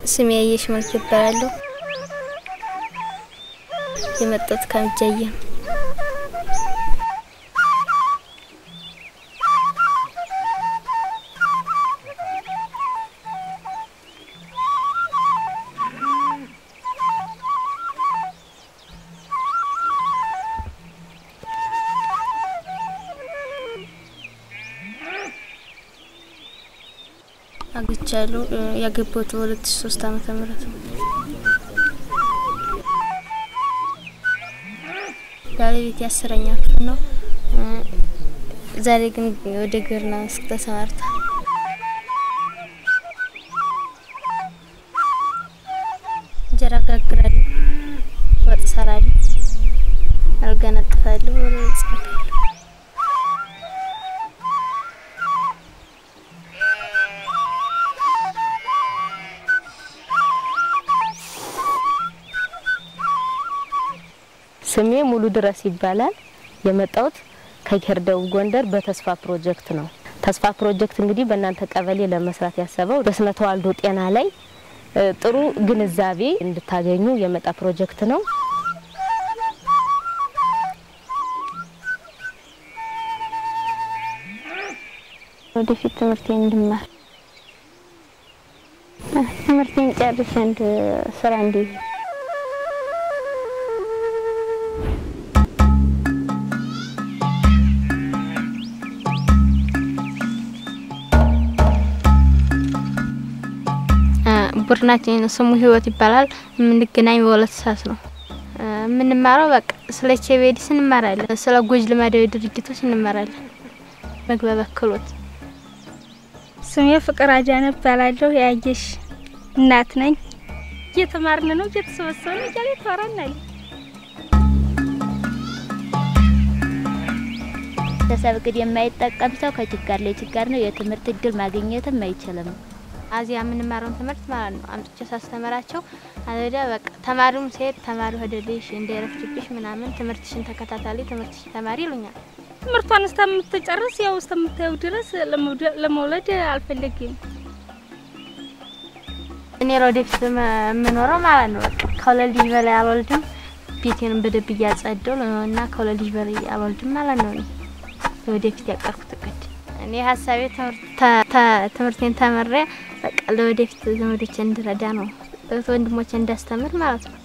ስሜ አየሽ መልክ ይባላለሁ። የመጣሁት ከአምጃዬ ነው። አግብቻለሁ። ያገባሁት በ2003 ዓመተ ምህረት ነው። ባለቤቴ 10ኛ ክፍል ነው። ዛሬ ግን ወደ ግብርና መስክ ተሰማርቷል። እንጀራ እጋግራለሁ፣ ወጥ እሰራለሁ፣ አልጋ አነጥፋለሁ፣ ወለል እጸርጋለሁ። ስሜ ሙሉ ድረስ ይባላል። የመጣሁት ከኬር ደቡብ ጎንደር በተስፋ ፕሮጀክት ነው። ተስፋ ፕሮጀክት እንግዲህ በእናንተ ቀበሌ ለመስራት ያሰበው በስነ ተዋልዶ ጤና ላይ ጥሩ ግንዛቤ እንድታገኙ የመጣ ፕሮጀክት ነው። ወደፊት ትምህርቴን እንድማር፣ ትምህርቴን ጨርሼ አንድ ስራ እንዲይዝ። ቡድናችን ስሙ ህይወት ይባላል። የምንገናኝ በ2 ሰዓት ነው የምንማረው። በቃ ስለ ኤች አይ ቪ ኤድስ እንማራለን፣ ስለ ጎጂ ልማዳዊ ድርጊቶች እንማራለን። መግባባት ክህሎት። ስሜ ፍቅር አዳነ እባላለሁ። ያየሽ እናት ነኝ። እየተማርን ነው፣ እየተሰበሰብን እያለ ይተወራናል። ቤተሰብ እቅድ የማይጠቀም ሰው ከችጋር ላይ ችጋር ነው። የትምህርት እድል ማግኘትም አይችልም። አዚያ የምንማረውን ትምህርት ማለት ነው አምጥቼ ሳስተምራቸው አለዳ በቃ ተማሪውም ሲሄድ ተማሪው ሄደልሽ እንዳይረፍድብሽ ምናምን ትምህርትሽን ተከታታሊ፣ ትምህርትሽን ተማሪ ይሉኛል። ትምህርቷን እስከምትጨርስ ያው እስከምታየው ድረስ ለመውለድ አልፈለግም። እኔ ለወደፊት የምኖረው ማለት ነው በቃ ከሁለት ልጅ በላይ አልወልድም። ቤቴንም በደንብ እያጸዳሁ እና ከሁለት ልጅ በላይ አልወልድም ማለት ነው። ለወደፊት ያቀርኩት እቅድ እኔ ሀሳቤ ትምህርቴን ተምሬ በቃ ለወደፊት ዘመዶቼን እንድረዳ ነው። እህት ወንድሞቼን እንዳስተምር ማለት ነው።